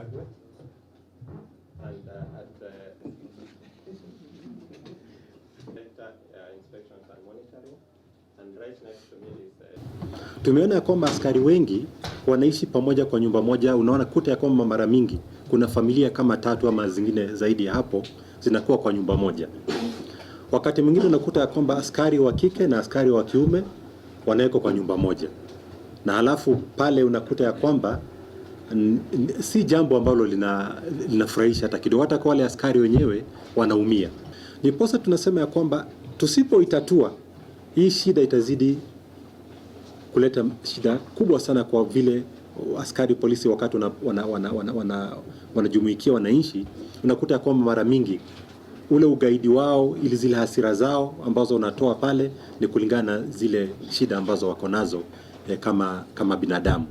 Kagwe. And at Director, Inspections and Monitoring. And right next to me is Tumeona ya kwamba askari wengi wanaishi pamoja kwa nyumba moja. Unaona kuta ya kwamba mara mingi kuna familia kama tatu ama zingine zaidi ya hapo zinakuwa kwa nyumba moja. Wakati mwingine unakuta ya kwamba askari wa kike na askari wa kiume wanawekwa kwa nyumba moja, na halafu pale unakuta ya kwamba si jambo ambalo linafurahisha hata kidogo, hata kwa wale askari wenyewe wanaumia. Niposa tunasema ya kwamba tusipoitatua hii shida itazidi kuleta shida kubwa sana kwa vile askari polisi wakati wanajumuikia wananchi, unakuta kwamba mara mingi ule ugaidi wao ili zile hasira zao ambazo wanatoa pale ni kulingana na zile shida ambazo wako nazo kama binadamu.